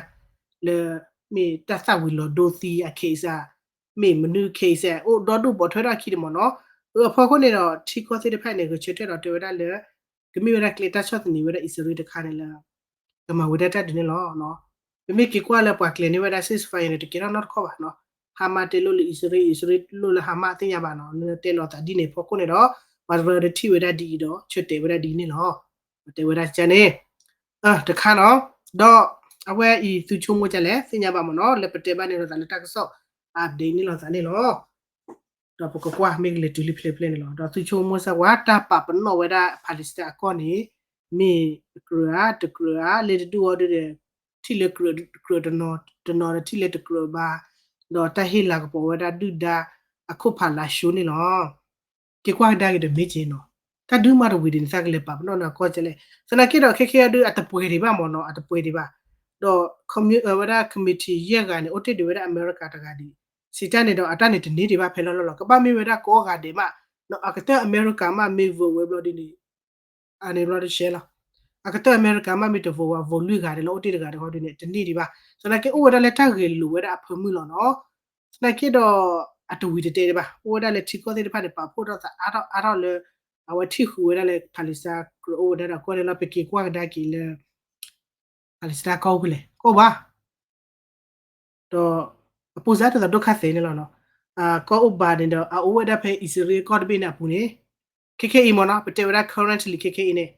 လၢ မ့ၢ်တၢ်သၣ်ဝံၤလီၤဒိသံအ case ဧါ မ့ၢ်မနုၤ case ဧါ အိၣ်ဒီဒူၣ်ပိာ်ထွဲထီၣ်အခံန့ၣ်မ့ၢ်နီၤ. အဖီခိၣ်န့ၣ်ဒီး ထံကီၢ်သ့ၣ်တဖၣ်န့ၣ် ဂဲၤဆၢထၢၣ်ဒီးတဲဝဲဒၣ်လၢ ကမ့ၢ်ဝဲဒၣ်ကျဲတၢ်ဆီၣ်သနံးဝဲဒၣ်အံၣ်စရ့လးတခါန့ၣ်လၢ ကမၤဝဲဒၣ်တၢ်ဒုးန့ၣ်လီၤ. ပမ့ၢ်က့ၤကွၢ်လၢပှၤကျဲၤန့ၢ်ဝဲဒၣ် ceasefire န့ၣ် တကဲထီၣ်နီတခီၣ်ဘၣ်နီၤ. Hamas တဲလိၣ်လၢအံၣ်စရ့လး အံၣ်စရ့လးလိၣ်လၢ Hamas သ့ၣ်ညါဘၣ်နီၤ. နတဲလိာ်သးဒ်န့ၣ်အဖီခိၣ်န့ၣ်ဒီး ပှၤတရၢတထံၣ်ဝဲဒၣ်ဒ်အံၤဒီး ဆၢတဲာ်ဝဲဒၣ်ဒ်န့ၣ်လီၤ. ပတဲဝဲဒၣ်ကန့ၣ် တခါနီၤ. ဒီးအဝဲအံၤသုဆိကမိၣ်ဒ်လဲၣ် သ့ၣ်ညါဘၣ်မ့ၢ်နီၤ လၢပတဲဘၣ်န့ၣ်လိာ်သးလၢတၢ်ကစီၣ် update န့ၣ်လိာ်သးန့ၣ်လီၤ. ဒီးပကကွၢ်မ့ၢ်ကလဲၤတုၤလံဖျဲးဖျဲးန့ၣ်လီၤ. ဒီးသုဆိကမိၣ်စၢ်ဝဲ တၢ်ပာ်ပနီၣ်ဝဲဒၣ် Palestine အကီၢ်န့ၣ် မ့ၢ်တကြၢးဧါ တကြၢးဧါ လၢတဒူၣ်အီၤဒုဒီး ထံၣ်လၢကြၢးတနီၤ တနီၤဒီးထံၣ်လၢတကြၢးဘၣ်, ဒီးတၢ်ဟ့ၣ်လၤကပီၤဝဲဒၣ်ဒုၣ်ဒါအခိၣ်ဖးလၤၡိန့ၣ်လီၤ. က့ၤကွၢ်ကဒါက့ၤဒီးမ့ၢ်က့ၤနီၤ, တၢ်ဒုးမးတဝံၤဒံးန့ၣ် သးကလဲၤပာ်ပနီၣ်န့ၢ်အကီၢ်ကလဲၣ်. သနာ်က့ဒီးခဲခဲအံၤဒုး အတပှဲၤဒံးဘၣ်မ့ၢ်နီၤ အတပှဲၤဒံးဘၣ်. ဒီး ဝဲဒၣ် committee ယဲၢ်ဂၤန့ၣ် အိၣ်တ့ၢ်ဒံးဝဲဒၣ်အမဲရကၤတဂၤဒံး, စံးတၢ်န့ၣ်ဒီး အတၢ်န့ၣ်တန့ၢ်ဒံးဘၣ်ဖဲလီၢ်လီၢ်လီၤ. ကဘၣ်မ့ၢ်ဝဲဒၣ်ကိးဂၤဒဲးမး, အကတၢၢ်အမဲရကၤမးမ့ၢ် vote ဝဲဘျီဒ်န့ၣ် အန့ၣ်ဘျီတရှဲလီၤ. အကတၢၢ်အမဲရကၤမးမ့ၢ်တ vote ဝဲ vote လွံၢ်ဂၤဒဲးလၢအိၣ်တ့ၢ်တဂၤဒဲးဃီဒ်န့ၣ် တန့ၢ်ဒံးဘၣ်. သနာ်က့အိၣ်ဝဲဒၣ်လၢတၢ်ဂဲၤလိာ်ဝဲဒၣ်အဖၢမုၢ်လီၤနီၤ. သနာ်က့ဒီး အတဝံၤတတဲဒံးဘၣ်. အိၣ်ဝဲဒၣ်လၢထံကီၢ်သ့ၣ်တဖၣ်န့ၣ် ပာ်ဖှိၣ်ထီၣ်သးအါထီၣ်အါထီၣ်လၢ အဝဲထံၣ်ဃုာ်ဝဲဒၣ်လၢ Palestine ကြၢးအိၣ်ဝဲဒၣ်ဒီးကီၢ်န့ၣ်လီၤ. ပက့ၤကွၢ်ကဒါက့ၤလၢ Palestine ကီၢ်အိၣ်ဖဲလဲၣ် ကီၢ်အိၣ်ဘၣ် ဒီး အပူၤစါတသးဒိၣ်ခါသဲးန့ၣ်လီၤနီၤ. ကီၢ်အိၣ်ဘၣ်န့ၣ်ဒီး အအိၣ်ဝဲဒၣ်ဖဲအံၣ်စရ့လးကီၢ်တဘ့ၣ်န့ၣ်အပူၤန့ၣ် ခဲခဲအံၤမ့ၢ်နီၤ ပတဲဝဲဒၣ် currently ခဲခဲအံၤန့ၣ်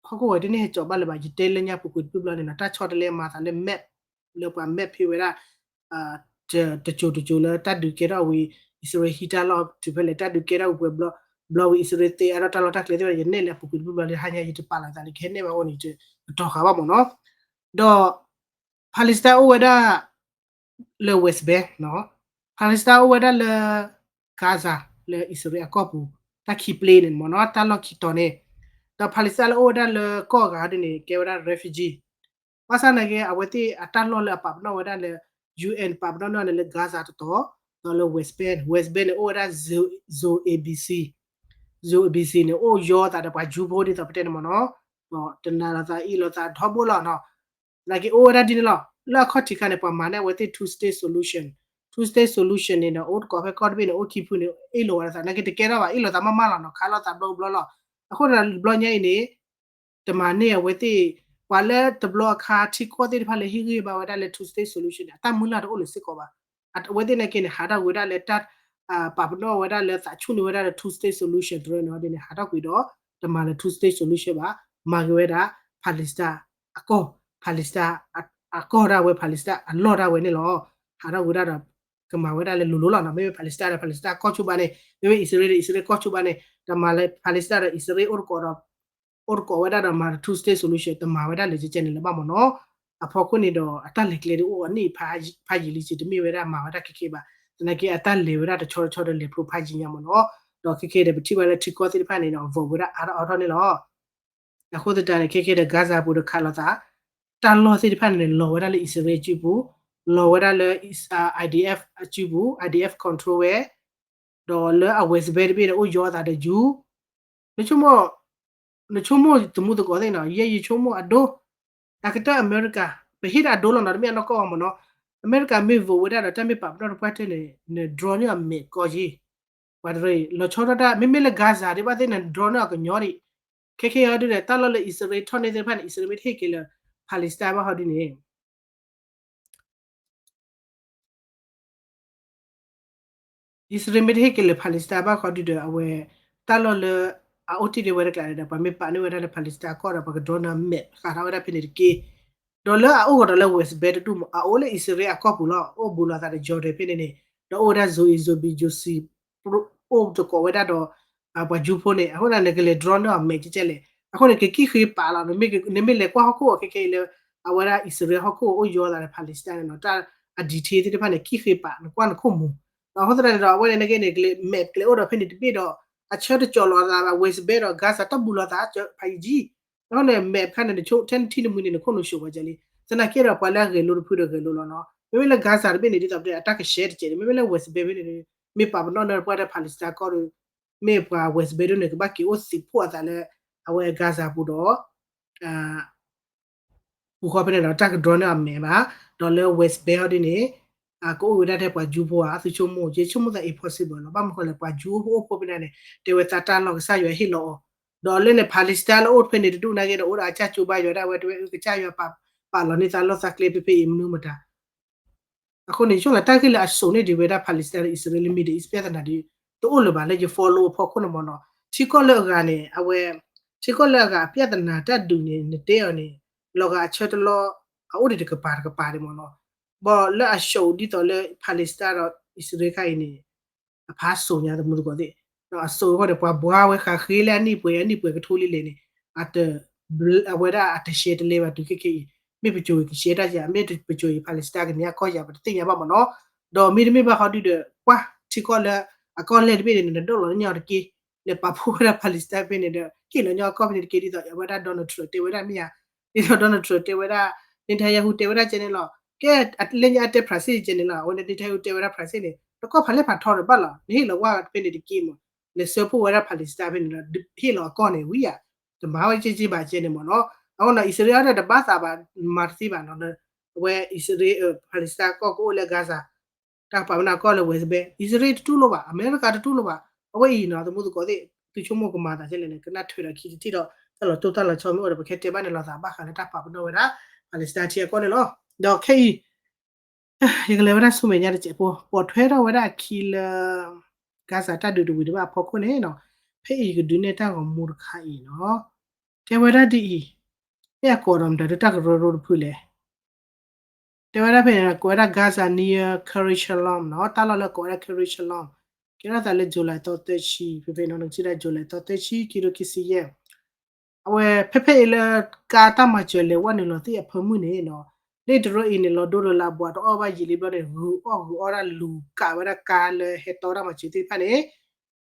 ဟီၣ်ခိၣ်ဝဲတန့ၢ်ဟဲကၠီၤဘၣ်လၢၤဘၣ် ယတဲလၢညါပူၤကွံာ်တဘျီဘျီန့ၣ်နီၤ တၢ်ဆီတလဲမၤသးလၢ map လၢပှၤ map ဖဲဝဲဒၣ် တစိၤတစိၤလၢတၢ်ဒုးကဲထီၣ်ဝံၤ အံၣ်စရ့လးဟံးတၢ်လီၢ်တုၤဖဲလဲၣ် တၢ်ဒုးကဲထီၣ်ဝံၤပှဲၤဘျီ ဘျီဝံၤအံၣ်စရ့လးသ့အါထီၣ်တၢ်လီၢ်တၢ်ကျဲသ့ၣ်တဖၣ် ယနဲၣ်လၢအပူၤကွံာ်တဘျီဘျီလၢဟါညါ ယတပာ်လီၤသးလၢကဟဲနဲၣ်ဘၣ်အဃိန့ၣ် ယတကတီၤဃာ်ဘၣ်မ့ၢ်နီၤ. ဒီး Palestine အိၣ်ဝဲဒၣ် လၢ West Bank နီၤ Palestine အိၣ်ဝဲဒၣ်လၢ Gaza လၢအံၣ်စရ့လးအကီၢ်ပူၤ တၢ်ခံပျ့ၤန့ၣ်မ့ၢ်နီၤ တၢ်လီၢ်ခံတီၤန့ၣ် ဒီး Palestine လၢအိၣ်ဝဲဒၣ်လၢကီၢ်အဂၤဒ်န့ၣ် ကဲဝဲဒၣ် refugee ဘၣ်ဆၣ်နာ်က့ အဝဲသ့ၣ်အတၢ်လီၢ်လၢအပာ်ပနီၣ်ဝဲဒၣ်လၢ ယူၣ်အၣ် ပာ်ပနီၣ်န့ၢ်န့ၣ်လၢ Gaza တတီၤ ဒီးလၢ West Bank West Bank န့ၣ် အိၣ်ဝဲဒၣ် Zone A B C Zone A B C န့ၣ် အိၣ်ယီသးဒီးပှၤကၠူဖိဒ်သိးပတဲန့ၣ်မ့ၢ်နီၤ တနာ်လိာ်သးအ့ၣ်လိာ်သးထီဘိလီၤနီၤ သနာ်က့အိၣ်ဝဲဒၣ်ဒ်န့ၣ်လီၤ လၢအခီၣ်ထံးခါန့ၣ် ပှၤမၤန့ၢ်အဝဲသ့ၣ် two state solution two state solution န့ၣ်ဒီး အိၣ်တကိးဖဲကီၢ်တဘ့ၣ်န့ၣ် အိၣ်ခံဖုန့ၣ် အ့ၣ်လိာ်ဝဲဒၣ်သး နာ်က့တကဲထီၣ်ဘၣ် အ့ၣ်လိာ်သးမးမးလီၤနီၤ ခးလိာ်သးဘျီကဘျီလီၤ အဃိန့ၣ်တဘျီညါအံၤန့ၣ် တမၤန့ၢ်အဝဲသ့ၣ် ပှၤလၢတဘျီအခါထံကီၢ်သ့ၣ်တဖၣ်လၢဟ့ၣ်ဂံၢ်ဘါဝဲဒၣ်လၢ two state solution န့ၣ် အတၢ်မုၢ်လၢ်တအိၣ်လၢၤစ့ၢ်ကီးဘၣ် အဝဲသ့ၣ်နာ်က့န့ၣ် ဟးထီၣ်ကွံာ်ဝဲဒၣ်လၢတၢ် ပာ်ပနီၣ်ဝဲဒၣ်လၢသးဆူၣ်န့ၢ်ဝဲဒၣ်လၢ two state solution တရၢန့ၣ်ဒ်န့ၣ် ဟးထီၣ်ကွံာ်ဒီး တမၤလၢ two state solution ဘၣ် မၤက့ၤဝဲဒၣ် Palestine အကီၢ် Palestine အကီၢ်ဒၣ်ဝဲ Palestine အလီၢ်ဒၣ်ဝဲန့ၣ်လီၤ ဟးထီၣ်ကွံာ်ဒၣ်ဒီး ကမၤဝဲဒၣ်လၢလိၤလိၤလီၤနီၤ မ့မ့ၢ် Palestine ဒီး Palestine ကီၢ်ဆိဘၣ်န့ၣ် မ့မ့ၢ်အံၣ်စရ့လးဒီးအံၣ်စရ့လးကီၢ်ဆိဘၣ်န့ၣ် တမၤလၢ Palestine ဒီးအံၣ်စရ့လးအိၣ်တကိးဒီး အိၣ်တကိးဝဲဒၣ်ဒီးမၤ two state solution တမၤဝဲဒၣ်လၢကကဲန့ၣ်လၢၤဘၣ်မ့ၢ်နီၤ အဖီခိၣ်န့ၣ်ဒီး အတၢ်လဲၤကျဲဒ်အိၣ်အနံၣ်ဖးယံာ်လံ တမ့ၢ်ဝဲဒၣ်မၤဝဲဒၣ်ခဲခဲဘၣ် သနာ်က့အတၢ်လဲၤဝဲဒၣ်တဆီတဆီဒီးလဲၤဖျိဖးယံာ်ညါမ့ၢ်နီၤ ဒီးခဲခဲဒီးပထံၣ်ဝဲလၢထံကီၢ်သ့ၣ်တဖၣ်န့ၣ်ဒီး အvoteဝဲဒၣ်အါထီၣ်အါထီၣ်န့ၣ်လီၤ အဃိသတးန့ၣ် ခဲခဲဒီး Gaza ပူၤဒီးခးလိာ်သး တၢ်လီၢ်သ့ၣ်တဖၣ်န့ၣ် လီၤဝဲဒၣ်လၢအံၣ်စရ့လးအစုပူၤ လီၤဝဲဒၣ်လၢ IDF အစုပူၤ IDF control ဝဲ ဒီးလၢအ West Bank တဘ့ၣ်န့ၣ် အိၣ်ယီသးဒီး Jew နဆိကမိၣ် နဆိကမိၣ်သမူသကိးသ့ၣ်နီၤ ယဲယဆိကမိၣ်အဒိ အကတၢၢ်အမဲရကၤ ပဟ့ၣ်ဒၣ်အဒိလီၤနီၤ တမ့ၢ်အနီၢ်ကီၢ်ဘၣ်မ့ၢ်နီၤ အမဲရကၤမ့ၢ်voteဝဲဒၣ်ဒီးတၢ်မ့ၢ်ပာ်ပနီၣ်တပှၢ်တၢၢ်န့ၣ် နdrawန့ၢ်အမဲာ်ကီးက့ၤ ပှၤတရၢအံၤ လီၤဆီဒၣ်တၢ် မ့မ့ၢ်လၢ Gaza ဒ်ဘၣ်သ့ၣ်န့ၣ် နdrawန့ၢ်အီၤကညီဒံး ခဲခဲအံၤဟီဒုန့ၣ် တၢ်လီၢ်လၢအံၣ်စရ့လးထီၣ်န့ၢ်သ့ၣ်တဖၣ်န့ၣ် အံၣ်စရ့လးမ့ၢ်တဟ့ၣ်က့ၤလၢ Palestine ဘၣ်ဟီဒုန့ၣ် အံၣ်စရ့လးမ့ၢ်တဟ့ၣ်က့ၤလၢ Palestine ဘၣ်ဃီဒုဒီး အဝဲ တၢ်လီၢ်လၢ အအိၣ်တ့ၢ်ဒံးဝဲတကျးန့ၣ်ဒီး ပှၤမ့ၢ်ပာ်န့ၢ်ဝဲဒၣ်လၢ Palestine အကီၢ်ဒီး ပှၤကdrawန့ၢ်အမဲာ်ဃာ်ထီၣ်ဝဲဒၣ်ဖဲန့ၣ်တက့ၢ်. ဒီးလၢအအိၣ်ကဒီးလၢ West Bank တဒူၣ်မး အအိၣ်လၢအံၣ်စရ့လးအကီၢ်ပူၤလီၤ. အိၣ်ဘူးလိာ်သးဒီး Jordan ဖဲန့ၣ်န့ၣ် ဒီးအိၣ်ဝဲဒၣ် Zone A, Zone B, Zone C အိၣ်တကိးဝဲဒၣ်ဒီး ပှၤကၠူဖိန့ၣ် အဃိန့ၣ် နကလဲၤdrawန့ၢ်အီၤမဲာ်ကဲကဲလဲၣ်. အဃိန့ၣ် ကကံၣ်ဃ့ပာ်လီၤ. နမ့ၢ်လဲၤကွၢ်ဟီၣ်ခိၣ်အီၤခဲခဲအံၤလၢ အဝဲဒၣ်အံၣ်စရ့လးဟီၣ်ခိၣ်အိၣ်ယီၤသးဒီး Palestine န့ၣ်နီၤ တၢ်အ detail သ့ၣ်တဖၣ်န့ၣ် ကံၣ်ဃ့ပာ် နကွၢ်နခိၣ်မူၤ. အဃိသတးန့ၣ်ဒီး အဝဲန့ၣ်နက့န့ၣ် မဲာ်ကျဲအိၣ်ဒီးဖဲန့ၣ်တဘ့ၣ်ဒီး အဆၢတကၠီၤလိာ်သးဘၣ် West Bank ဒီး Gaza တၢ်ဘူးလိာ်သး ဖးယံာ်ကံ အဃိန့ၣ် မဲာ်ခါန့ၣ် နဆိ ထဲနထံၣ်နမှံန့ၣ် နခိၣ်နူာ်ဆိးဝဲကဲလံ. သနာ်က့ဒီး ပှၤလၢအဂဲၤလိတဖုဒီးဂဲၤလိလီၤနီၤ. မ့မ့ၢ်လၢ Gaza တဘ့ၣ်န့ၣ် ဒ်သိးပတဲ အတၢ်ကရှဲတကဲးန့ၣ် မ့မ့ၢ်လၢ West Bank ဖဲန့ၣ် မ့ၢ်ပာ်ပနီၣ်န့ၢ်ပှၤဒီး Palestine ကီၢ်ဒီး မ့ၢ်ပှၤ West Bank ဒ်န့ၣ် ကဘၣ်က့ၤအိၣ်သံးဖှိၣ်အသးလၢ အဝဲ Gaza ပူၤဒီး ပူၤဃီဖဲန့ၣ်ဒီး တၢ်ကdrawန့ၢ်အမဲာ်ဘၣ်. ဒီးလၢ West Bank ဒ်န့ၣ် ကအိၣ်ဝဲဒၣ်ထဲပှၤကၠူဖိဧါ သုဆိကမိၣ် ယဆိကမိၣ်သး impossible လီၤ. ဘၣ်မနုၤဃိလဲၣ် ပှၤကၠူဖိအိၣ်ဖှိၣ်ဖဲန့ၣ်န့ၣ် တဲဝဲသးတၢ်လီၢ်ကစၢ်ယွၤဟ့ၣ်လီၤအီၤ ဒီးလၢန့ၣ် Palestine လၢအိၣ်ဖဲန့ၣ်တဒူၣ်နာ်က့ဒီး အိၣ်ဒီးအကစၢ်ကၠိဘါယွၤဒၣ်ဝဲ တဲဝဲကစၢ်ယွၤပာ်လီၤန့ၢ်သးလီၢ်သးကျဲဖဲဖဲအံၤမနုၤမတၤ အဃိန့ၣ် ယဆိကမိၣ်လၢတၢ်ဂ့ၢ်လၢအစိာ်န့ၢ်ဒံးဝဲဒၣ် Palestine ဒီး အံၣ်စရ့လးလၢ Middle East ပြဿနာဒ် တအိၣ်လၢၤဘၣ်လၢယ follow အဖီခိၣ်န့ၣ်မ့ၢ်နီၤ. ထံကီၢ်လၢအဂၤန့ၣ် အဝဲ ထံကီၢ်လၢအဂၤအပြဿနာတၢ်ဒုးန့ၣ် နတဲအီၤန့ၣ် လီၤဂာ်အဆၢတလီၢ် အအိၣ်ဒံးတကပၤတကပၤဒံးမ့ၢ်နီၤ. ဘၣ်လၢအစိာ်ဒ်သိးလၢ Palestine ဒီး အံၣ်စရ့လးခါအံၤန့ၣ် အဖးစိာ်ညါသမူသကိးသ့ၣ် အစိာ်အဃိန့ၣ် ပှၤဘှါဝဲဃးဃ့လၢအနံၣ်ပှဲၤ အနံၣ်ပှဲၤကထိလံလဲၣ်န့ၣ် အတ အဝဲဒၣ်အတရှဲတလဲဘၣ်တုၤခဲခဲအံၤ မ့ၢ်ပစိၤအံၤကရှဲတၢ်ယၤ မ့ၢ်ပစိၤအံၤ Palestine ကန့ၢ်အကီၢ်ယၤ ပတသ့ၣ်ညါဘၣ်မ့ၢ်နီၤ. ဒီးမ့တမ့ၢ်ဘၣ်ဃီဒုဒီး ကွၢ်ထံကီၢ်လၢ အကီၢ်လဲၢ်တဘ့ၣ်န့ၣ် နဒိၣ်လီၤညီတက့ၢ် လဲၤပာ်ဖှိၣ်ဝဲဒၣ် Palestine ဖဲန့ၣ်ဒီး က့ၣ်လီၤညီအကီၢ်ဖဲန့ၣ်တက့ၢ် ဒ်သိးအဝဲဒၣ် Donald Trump တဲဝဲဒၣ်မ့ၢ်ဧါ ဒ်သိး Donald Trump တဲဝဲဒၣ် Netanyahu တဲဝဲဒၣ်ကဲန့ၣ်လီၤ. ကဲ လၢညါအတဲ France ကဲန့ၣ်လီၤ. အဝဲန့ၣ် Netanyahu တဲဝဲဒၣ် France န့ၣ် တကီၢ်ဖးလဲၢ်ဖးထီဒီးဘၣ်လီၤ နဟ့ၣ်လီၤဝဲဖဲန့ၣ်တက့ၢ်မး လဲၤဆှၢဖှိၣ်ဝဲဒၣ် Palestine ဖဲန့ၣ်ဒီး ဟ့ၣ်လီၤအကီၢ်န့ၣ်ဝံၤဧါ တမၤဝဲက့က့ဘၣ်ကဲန့ၣ်မ့ၢ်နီၤ. အဃိနီၤ အံၣ်စရ့လးဒီးတဘၣ်သးဘၣ် မၤတသ့ဘၣ်နီၤ အဝဲအံၣ်စရ့လး Palestine ကီၢ်ကအိၣ်လၢ Gaza တၢ်ပာ်ပနီၣ်ကီၢ်လၢ West Bank, အံၣ်စရ့လးတတူၢ်လိာ်ဘၣ်, အမဲရကၤတတူၢ်လိာ်ဘၣ်, အဝဲအံၤနီၤ သမူသကိးသ့ၣ် သုဆိကမိၣ်ကမၤသးဒ်လဲၣ်န့ၣ် ကနၣ်ထွဲဒီးခံတထံၣ်ဒီး တၢ်လီၤတိၢ်တၢ်လီၤဆီမ့ၢ်အိၣ်ဒီး ပကဟဲတဲဘၣ်န့ၣ်လိာ်သးဘၣ်ဃးလၢတၢ်ပာ်ပနီၣ်ဝဲဒၣ် Palestine ထံအကီၢ်န့ၣ်လီၤ. ဒီးခဲအံၤ ယကလဲၤဝဲဒၣ်ဆူမဲာ်ညါတစဲးဖိ ပိာ်ထွဲထီၣ်ဝဲဒၣ်အခံလၢ Gaza တၢ်ဒုးတဝံၤတဘၣ်အဖီခိၣ်န့ၣ်နီၤ, ဖဲအံၤကဒုးနဲၣ်တၢ်ဂီၤမူတခါအံၤနီၤ, တဲဝဲဒၣ်ဒ်အံၤ, မ့ၢ်အကိးဒီးမတၤဒုးတၢ်ကရၢကရိတဖုလဲၣ်. တဲဝဲဒၣ်ဖဲန့ၣ် ကိးဝဲဒၣ် Gaza near Kerem Shalom နီၤ, တၢ်လီၢ်လၢကိးဝဲဒၣ် Kerem Shalom, ကဲထီၣ်သးလၢ July သီသၢဆံ, ဖဲဖဲနီၤ နကထံၣ်ဒၣ် July သီသၢဆံ ခံကထိခံဆံယဲၢ် အဝဲဖဲဖဲအံၤလၢ ကါတၢ်မၤစၢၤလဲၤဝဲနုာ်လီၤသ့ၣ်အဖၢမုၢ်န့ၣ်နီၤ, လ့ၣ်တရၢအံၤန့ၣ် လီၤဒိလီၤလးဘှးတအီၣ်ဘၣ်ယံာ်လံဘျီန့ၣ် ဂုာ်အီၣ်ဂုာ်အီၣ်ဒၣ်လူၤကးဝဲဒၣ်ကါလၢဟဲတီတၢ်မၤစၢၤသ့ၣ်တဖၣ်န့ၣ်,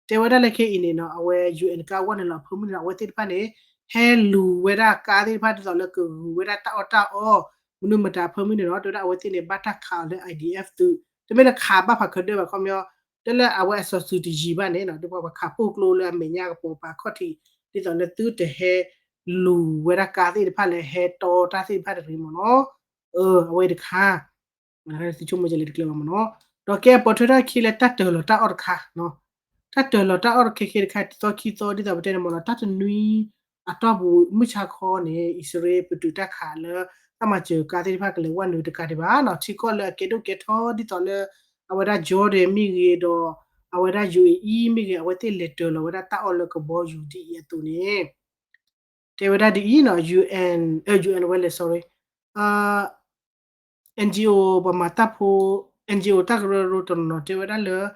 တဲဝဲဒၣ်လၢခဲအံၤန့ၣ်နီၤ အဝဲ ယူၣ်အၣ် ကါဝဲနုာ်လီၤအဖၢမုၢ်န့ၣ် အဝဲသ့ၣ်တဖၣ်န့ၣ် ဟဲလူၤဝဲဒၣ်ကါသ့ၣ်တဖၣ်ဒ်သိးလၢကဂုာ်ဝဲဒၣ်တၢ်အီၣ်တၢ်အီ မနုၤမတၤအဖၢမုၢ်န့ၣ်နီၤ, တဲဝဲဒၣ်အဝဲသ့ၣ်န့ၣ် ဘၣ်တၢ်ခးအီၤလၢ IDF သုး, တမ့ၢ်လၢခးဘၣ်ဖးခၢဒၢဘၣ်ခီပညီ, တလၢအဝဲအစီၤစုၤတယံၤဘၣ်န့ၣ်နီၤ, ဒ်ပှၤခးပိာ်ကျိလၢအမဲာ်ညါကပိာ်ပာ်ခီၣ်ထံး, ဒ်သိးလၢသုတဟဲလူၤဝဲဒၣ်ကါသ့ၣ်တဖၣ်လၢဟဲတီတၢ်သ့ၣ်တဖၣ်တဂ့ၤမ့ၢ်နီၤ, အဝဲတခါ သုဆိကမိၣ်ကလဲၤတကျၢၤဘၣ်မ့ၢ်နီၤ, ဒီးကဲပိာ်ထွဲထီၣ်ခံလၢတၢ်တၢၤလီၤတၢ်အီၣ်တခါ, တၢ်တၢၤလီၤတၢ်အီၣ်တခဲခဲတခါ တသီခံသီဒ်သိးပတဲန့ၣ်မ့ၢ်နီၤ, တၢ်တနွံအတီၢ်ပူၤမုၢ်ဆါခီန့ၣ် အံၣ်စရ့လးပတုာ်တၢ်ခးလၢ တၢ်မၤစၢၤကါသ့ၣ်တဖၣ်ကလဲၤဝဲနုာ်တကးဒံးဘၣ်နီၤ, ထံကီၢ်လၢအကဲဒိၣ်ကဲထီဒ်သိးလၢ အဝဲဒၣ် Jordan မ့ၢ်ဂ့ၤဒီး အဝဲဒၣ် ယူၣ်အ့အံ မ့ၢ်ဂ့ၤ အဝဲသ့ၣ်လဲၤတၢၤလီၤဝဲဒၣ်တၢ်အီၣ်လၢကဘီယူၤဒ်အံၤအသိးန့ၣ် တဲဝဲဒၣ်ဒ်အံၤနီၤ, UN, UN ဝဲလဲၤ sorry, NGO ပှၤမၤတၢ်ဖိ NGO တၢ်ကရၢကရိတနီၤနီၤ တဲဝဲဒၣ်လၢ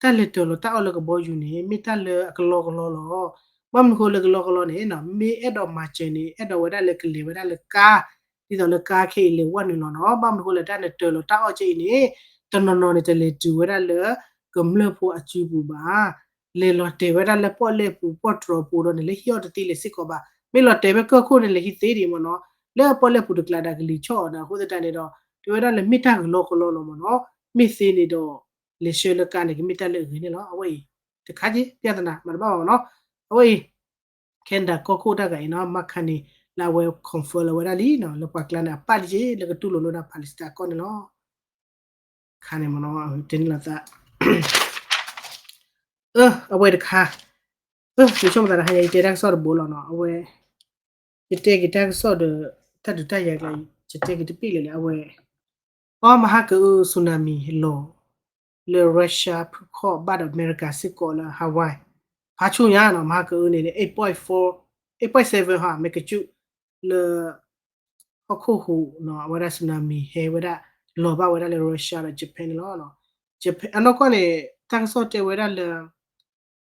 တၢ်လဲၤတၢၤလီၤတၢ်အီၣ်လၢကဘီယူၤန့ၣ် မ့ၢ်တၢ်လၢအကလီကလီလီၤ. ဘၣ်မနုၤဃိလၢကလီကလီန့ၣ်နီၤ, မ့ၢ်အဲၣ်ဒိးမၤစၢၤန့ၣ် အဲၣ်ဒိးဝဲဒၣ်လၢကလဲၤဝဲဒၣ်လၢကါ, ဒ်သိးလၢကါခဲအံၤလဲၤဝဲနုာ်လီၤနီၤ. ဘၣ်မနုၤဃိလၢတၢ်နတၢၤလီၤတၢ်အီၣ်ကဲအံၤန့ၣ် တနီၤနီၤန့ၣ် တလဲၤတုၤဝဲဒၣ်လၢ ကမျၢၢ်ဖိအစုပူၤဘၣ် လဲၤလီၤတဲာ်ဝဲဒၣ်လၢပီၣ်လဲၣ်ပူၤပီၣ်တြီၤပူၤဒီးန့ၣ် လၢဟံၣ်အီၣ်တသ့လၢၤစ့ၢ်ကီးဘၣ်. မ့ၢ်လီၤတဲာ်ဖဲကၢၢ်ခိၣ်န့ၣ် လဲၤဟံးသ့ဒံးမ့ၢ်နီၤ, လၢပီၣ်လဲၣ်ပူၤတကျါဒီးကလံၤဆီၣ်အီၤဒီး အဃိသတးန့ၣ်ဒီး တဲဝဲဒၣ်လၢမ့ၢ်တၢ်ကလီကလီလီၤမ့ၢ်နီၤ, မ့ၢ်သ့န့ၣ်ဒီး လဲၤဆှၢလၢကါန့ၣ် ကမ့ၢ်တၢ်လၢအဂ့ၤန့ၣ်လီၤ. အဝဲအံၤ တခါက့ ပြဿနာ မၤတဘၣ်ဘၣ်မ့ၢ်နီၤ. အဝဲအံၤ Canada ကီၢ်ခိၣ်တၢ်ဂၤအံၤနီၤ မၤခါန့ၣ် လၢအဝဲ confirm လီၤဝဲဒၣ်လံနီၤ လၢပှၤကျါန့ၣ် အပၣ်တက့ၢ် လၢကတူၢ်လိာ်န့ၢ်ဝဲဒၣ် Palestine ကီၢ်န့ၣ်လီၤ. ခါန့ၣ်မ့ၢ်နီၤ တဲန့ၣ်လီၤသး အဝဲတခါ ယဆိကမိၣ်သးတဟါညါ ယတဲတၢ်ကစီၣ်တဘိလီၤနီၤ အဝဲ ယတဲက့ၤတၢ်ကစီၣ်ဒီး တၢ်ဒုးတၢ်ယၤကျါ ယတဲက့ၤတပ့ၢ်လၢာ်လၢအဝဲ အီ မဟါကအု tsunami လီၤ လၢ Russia ဖုခီၣ်ဘၣ်ဒီးအမဲရကၤစ့ၢ်ကီးလၢ Hawaii ဖးဆူညါနီၤ မဟါကအုန့ၣ် eight point four, eight point seven ဟီ magnitude လၢ ဟီၣ်ခိၣ်ဟူးနီၤ အဝဲဒၣ် tsunami ဟဲဝဲဒၣ် လီၤဘၣ်ဝဲဒၣ်လၢ Russia ဒီး Japan န့ၣ်လီၤ. အနီၢ်ကီၢ်န့ၣ် တၢ်ကစီၣ်တဲဝဲဒၣ်လၢ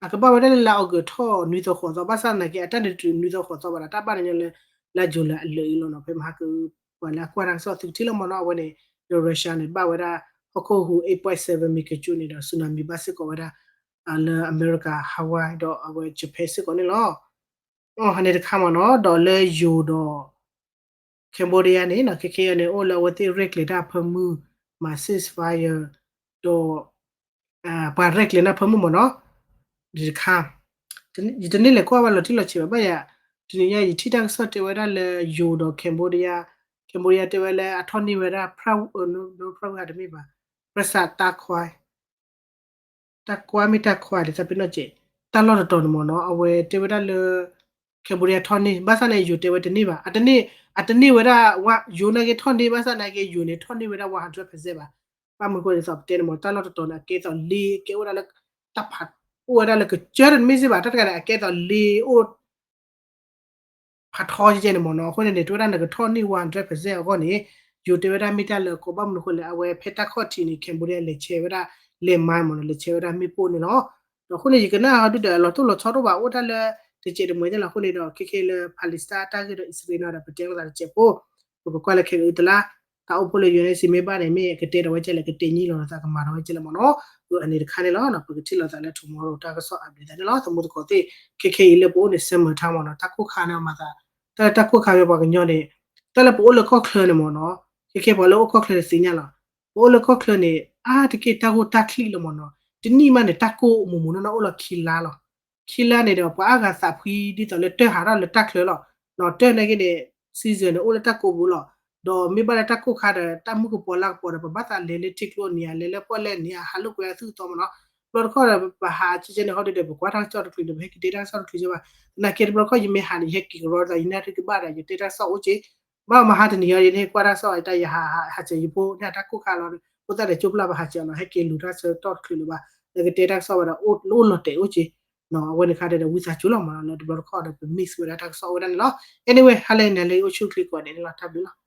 အကဘၣ်ဝဲဒၣ်လၢလါအီကူးထီၣ်နွံသီဃိးသီ ဘၣ်ဆၣ်သနာ်က့ အတၢ်န့ၣ်တုၤနွံသီဃိးသီဘၣ်ဒီး တၢ်ဘၣ်န့ၣ်ညီလၢ လါယူၤလံအလၢာ်အံၤလီၤနီၤ ဖဲမဟါကအု ပှၤလၢအကွၢ်တၢ်ကစီၣ်သုကထံၣ်လီၤမ့ၢ်နီၤ အဝဲန့ၣ် လၢ Russia န့ၣ် ဘၣ်ဝဲဒၣ် ဟီၣ်ခိၣ်ဟူး eight point seven magnitude န့ၣ်ဒီး tsunami ဘၣ်စ့ၢ်ကီးဝဲဒၣ် လၢအမဲရကၤ Hawaii ဒီးအဝဲ Japan စ့ၢ်ကီးန့ၣ်လီၤ. အန့ၣ်တခါမ့ၢ်နီၤ ဒီးလၢယိၤဒီး Cambodia န့ၣ်နီၤ ခဲခဲအံၤန့ၣ် အိၣ်လၢအဝဲသ့ၣ်ရဲၣ်ကျဲၤတၢ်အဖၢမုၢ် မၤ ceasefire ဒီး ပှၤရဲၣ်ကျဲၤတၢ်ဖၢမုၢ်မ့ၢ်နီၤ ဒ်တခါ ယတန့ၢ်လဲၤကွၢ်ဘၣ်လီၤတံၢ်လီၤဆဲးဘၣ် ဘၣ်ယၤ တနံၤညါယထံၣ်တၢ်ကစီၣ်တဲဝဲဒၣ်လၢယိၤဒီး Cambodia, Cambodia တဲဝဲလၢအထီၣ်န့ၢ်ဝဲဒၣ် ပြဝ ပြဝ တမ့ၢ်ဘၣ် ပြစးတၢ်ခွါ တၢ်ကွါမ့ၢ်တၢ်ခွါဒ်သးပ့ၤနီၣ်ကဲး တၢ်လီၢ်တတီၤန့ၣ်မ့ၢ်နီၤ အဝဲတဲဝဲဒၣ်လၢ Cambodia ထီၣ်န့ၢ် ဘၣ်ဆၣ်န့ၣ် ယိၤတဲဝဲတန့ၢ်ဘၣ် အတန့ၢ် အတန့ၢ်ဝဲဒၣ် ယိၤနာ်က့ထီၣ်န့ၢ် ဘၣ်ဆၣ်နာ်က့ ယိၤန့ၣ် ထီၣ်န့ၢ်ဝဲဒၣ် one hundred percent ဘၣ် ဘၣ်မနုၤဃိဒ်သိးပတဲန့ၣ်မ့ၢ် တၢ်လီၢ်တတီၤန့ၣ် အကဲသိးလ့ ကဲအိၣ်ဒၣ်လၢ တၢ်ဖး အိၣ်ဝဲဒၣ်လၢကစၢၢ်တမ့ၢ်စ့ၢ်ဘၣ် တၢ်တဂၤန့ၣ် အကဲသိးလ့အိၣ် ဖးထီကဲန့ၣ်မ့ၢ်နီၤ အဃိန့ၣ်န့ၣ် တဲဝဲဒၣ်နကထီၣ်န့ၢ် one hundred percent အဂီၢ်န့ၣ် ယိၤတဲဝဲဒၣ်မ့ၢ်တၢ်လၢအကီ ဘၣ်မနုၤဃိလဲၣ် အဝဲဖဲတၢ်ခီၣ်ထံးန့ၣ် Cambodia လဲၤဆဲးဝဲဒၣ် လဲၤမၤမ့ၢ်နီၤ လဲၤဆဲးဝဲဒၣ်မ့ၣ်ပိၢ်န့ၣ်လီၤ. ဒီးအဃိန့ၣ် ယကနၣ်ဟီဒုဒီး အလီၤတိၢ်လီၤဆီဒိၣ်ဘၣ် အိၣ်တၢ်လၢ တစဲးတမှဲးလီၤ အဃိန့ၣ်ဒီး ခဲခဲလၢ Palestine တၢ်ဂ့ၢ်ဒီး အံၣ်စရ့လးန့ၣ်ဒီး ပတဲလိာ်သးတစဲးဖိ ပကကွၢ်လၢခဲကအုတလါ တၢ်အိၣ်ဖှိၣ်လၢ ယူအ့စ့ မ့ၢ်ဘၣ်န့ၣ် မ့ၢ်ကတဲဒီးဝဲကဲလဲၣ် ကတဲညီလိာ်သး ကမၤဒီးဝဲကဲလဲၣ်မ့ၢ်နီၤ အန့ၣ်တခါန့ၣ်လီၤ ပကထံၣ်လိာ်သးလၢ tomorrow တၢ်ကစီၣ် update သးန့ၣ်လီၤ သမူသကိးသ့ၣ် ခဲခဲအံၤလၢပအိၣ်န့ၣ် summer time မ့ၢ်နီၤ တၢ်ကိၢ်ခါန့ၣ်မၤသး တၢ်လၢတၢ်ကိၢ်ခါဝဲပှၤကညီန့ၣ် တၢ်လၢပအိၣ်လၢကီၢ်ချၢန့ၣ်မ့ၢ်နီၤ ခဲခဲပှၤလၢအိၣ်ကီၢ်ချၢန့ၣ်သ့ၣ်ညါလီၤ ပအိၣ်လၢကီၢ်ချၢန့ၣ် အါတက့ၢ်တၢ်ဂိၢ်တၢ်ချံလီၤမ့ၢ်နီၤ တနံၣ်မးန့ၣ် တၢ်ကိၢ်မူးမူးနီၢ်နီၢ်အိၣ်လီၤခံလါလီၤ ခံလါန့ၣ်ဒီး ပှၤအါဂၤသးဖှံဒ်သိးလၢတၢၢ်ဟးထီၣ်လၢတၢ်ချၢလီၤ နီၤတၢၢ်နာ်က့န့ၣ် season န့ၣ် အိၣ်လၢတၢ်ကိၢ်ပူၤလီၤ ဒီးမ့ၢ်ဘၣ်လၢတၢ်ကိၢ်ခါဒီး တၢ်မုၢ်ကပီၤလၢကပီၤဒီး ပဘၣ်သးလဲၤလၢထံကျိအနံၤဧါ, လဲၤလၢပီၣ်လဲၣ်အနံၤဧါ, ဟးလိာ်ကွဲအသုးသီမ့ၢ်နီၤ. တဘျီတခီၣ်ဒီး ပဟးကဲကဲန့ၣ် ဟီဒုဒီး ပကွၢ်တၢ်ကစီၣ်တချုးဒီး ပဟဲက့ၤတဲတၢ်ကစီၣ်တချုးကဲဘၣ်. သနာ်က့တဘျီတခီၣ် ယမ့ၢ်ဟးန့ၣ် ယဟဲက့ၤကရီဒီး ယနၢ်တကဘၣ်ဒီး ယတဲတၢ်ကစီၣ်အိၣ်က့ ဘၣ်မဟါတနံၤအံၤ ယန့ၣ်ကွၢ်တၢ်ကစီၣ်အတၢ် ယဟးဟးစၢၤယဖိန့ၣ် တၢ်ကိၢ်ခါလီၤ. ဖိသၣ်ဒီးကၠိပျၢ်ပဟးစၢၤလီၤ, ဟဲက့ၤလူၤတၢ်ဆၢကတီၢ်တချုးလၢၤဘၣ်. ဒီးကတဲတၢ်ကစီၣ်ဝဲဒီး အိၣ်လီၤတဲာ်အိၣ်က့ အဝဲန့ၣ်ခါဒီး ဝံသးစူၤလီၤမ့ၢ်နီၤ လၢတဘျီတခီၣ်ဒီး ပ miss ဝဲဒၣ်တၢ်ကစီၣ်အိၣ်ဝဲဒၣ်န့ၣ်လီၤ. Anyway ဟါလၢအံၤန့ၣ် လၢယအိၣ်ဆူၣ်ချ့ကိးဂၤဒဲးန့ၣ်လီၤ. တၢ်ဘျုးလီၤ.